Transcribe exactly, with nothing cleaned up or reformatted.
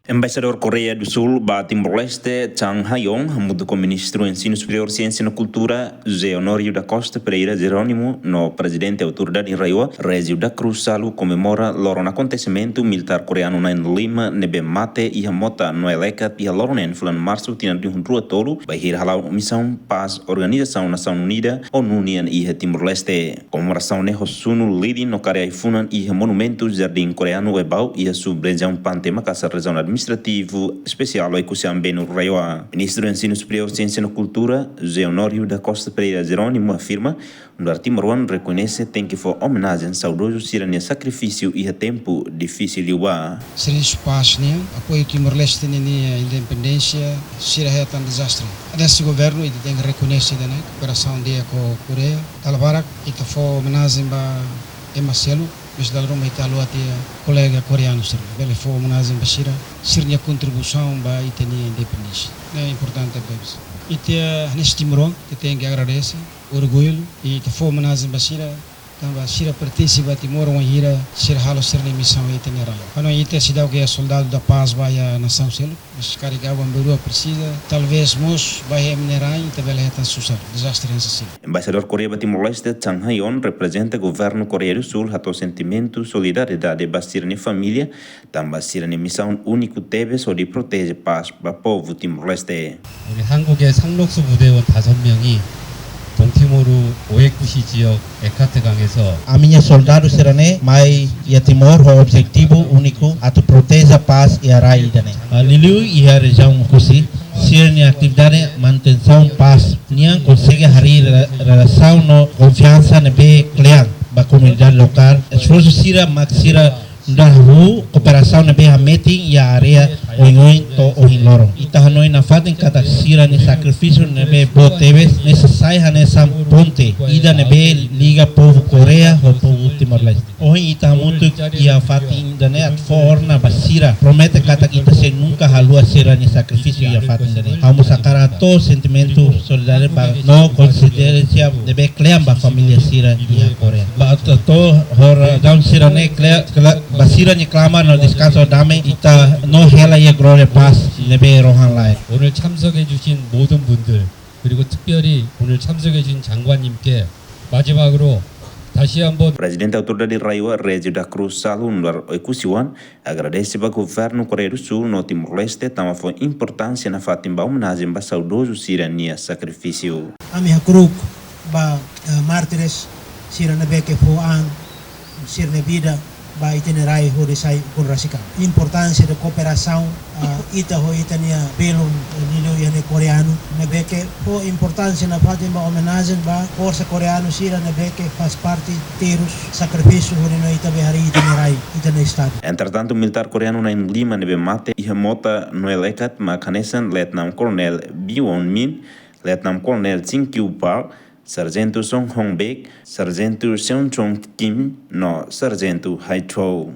Embaixadór Koreia do Súl ba Timor-Leste, Chang Hayon, hamutuk ho Ministru Ensinu Superiór, Siénsia no Kultura, José Honório da Costa Pereira Jerónimo, no Prezidente Autoridade RAEOA, Régio da Cruz Salu, komemora loron akontesimentu militár koreanu na'in-lima ne'ebé mate iha mota Noel Ekat iha loron neen fulan Marsu tinan rihun rua tolu, bainhira hala'o misaun pás Organizasaun Nasaun Unida, ONU nian, iha Timor-Leste. Komemorasaun ne'e ho sunu lilin no kaer ai-funan iha monumentu Jardín Koreanu Uebau iha sub-rejiaun Pante Makasar, Rejiaun Administrativu Espesiál Oekusi Ambenu, RAEOA. Ministru Ensinu Superiór, Siénsia no Kultura, José Honório da Costa Pereira Jerónimo, afirma nu'udar timoroan rekoñese tenke fó omenajen saudozu sira-nia sakrifísiu iha tempu difisil liubá. Servisu pás nian, apoiu Timor-Leste ninia independénsia, sira hetan dezastre. Hanesan governu, ita tenke rekoñese ida-ne'e, kooperasaun di'ak ho Koreia. Dala barak ita fó omenajen ba ema seluk, mas dala ruma ita haluha tiha kolega koreanu sira. Bele fó omenajen ba sira, sira-nia kontribuisaun ba ita-nia independénsia. Ne'e importante tebes. Ita hanesan timoroan, ita tenke agradese, orgullu, i ita fó omenajen ba sira, tanba sira pertense ba Timor, wainhira sira halo sira-nia misaun iha ita-nia rai. Ha'u hanoin ita seidauk iha soldadu da pás ba iha nasaun seluk, mas karik aban-bainrua presiza, talvés mós ba iha ema nia rai, ita bele hetan susar, dezastre hanesan sira. Embaixadór Koreia ba Timor-Leste, Chang Hayon, reprezenta governu Koreia do Súl, hato'o sentimentu solidariedade ba sira-nia família, tanba sira-nia misaun úniku tebes hodi proteje pás ba povu Timor-Leste. 우리 한국의 상록수 부대원 다섯 명이 동티모르 오에쿠시 지역 에카트 강에서 Ami-nia soldadu sira-ne'e mai iha Timor ho objetivu úniku atu proteje pás iha rai ida-ne'e. Ah, liuliu iha rejiaun Oekusi, sira-nia atividade manutensaun pás nian konsege harii re-, relasaun no konfiansa ne'ebé kle'an ba komunidade lokál. Esforsu sira mak sira nu'udar hahú kooperasaun ne'ebé hametin iha área oioin to'o ohin loron. Ita hanoin nafatin katak sira-nia sakrifísiu ne'ebé boot tebes ne'e sei sai hanesan ponte ida ne'ebé liga povu Koreia ho povu Timor-Leste. Ohin ita hamutuk iha fatin ida-ne'e atu fó ona ba sira. Promete katak ita sei nunka haluha sira-nia sakrifísiu iha fatin ida-ne'e. Ha'u mós hakarak hato'o sentimentu solidariedade ba no kondolénsia ne'ebé kle'an ba família sira iha Koreia. Ba atu hato'o ho razaun sira-ne'e kle'an, kle'an, ba sira-nia klamar no deskansa dame, ita no hela iha glória pás ne'ebé rohan-laek. 오늘 참석해주신 모든 분들, 그리고 특별히 오늘 참석해주신 장관님께 마지막으로 다시 한번 Prezidente Autoridade RAEOA, Régio da Cruz Salu, nu'udar Oekusi-oan, agradese ba governu Koreia do Súl no Timor-Leste tanba fó importánsia nafatin ba omenajen ba saudozu sira-nia sakrifísiu. Ami hakru'uk ba, eh, mártires sira ne'ebé ke fó an sira-nia vida ba ita-nia rai hodi sai ukun rasik an. Importánsia de kooperasaun, ah, ita ho ita-nia belun, eh, liuliu iha ne'e koreanu, ne'ebé ke fó importánsia nafatin ba omenajen ba forsa koreanu sira ne'ebé ke faz parte terus sakrifísiu hodi nune'e ita bele harii ita-nia rai, ita-nia estadu. Entretantu, militár koreanu na'in-lima ne'ebé mate iha mota Noel Ekat mak hanesan Lieutenant Colonel Bi Won Min, Lieutenant Colonel Chin Kyu Park, Sarjentu Song Hong Baek, Sarjentu Seon Chong Kim, no Sarjentu Hai Cho.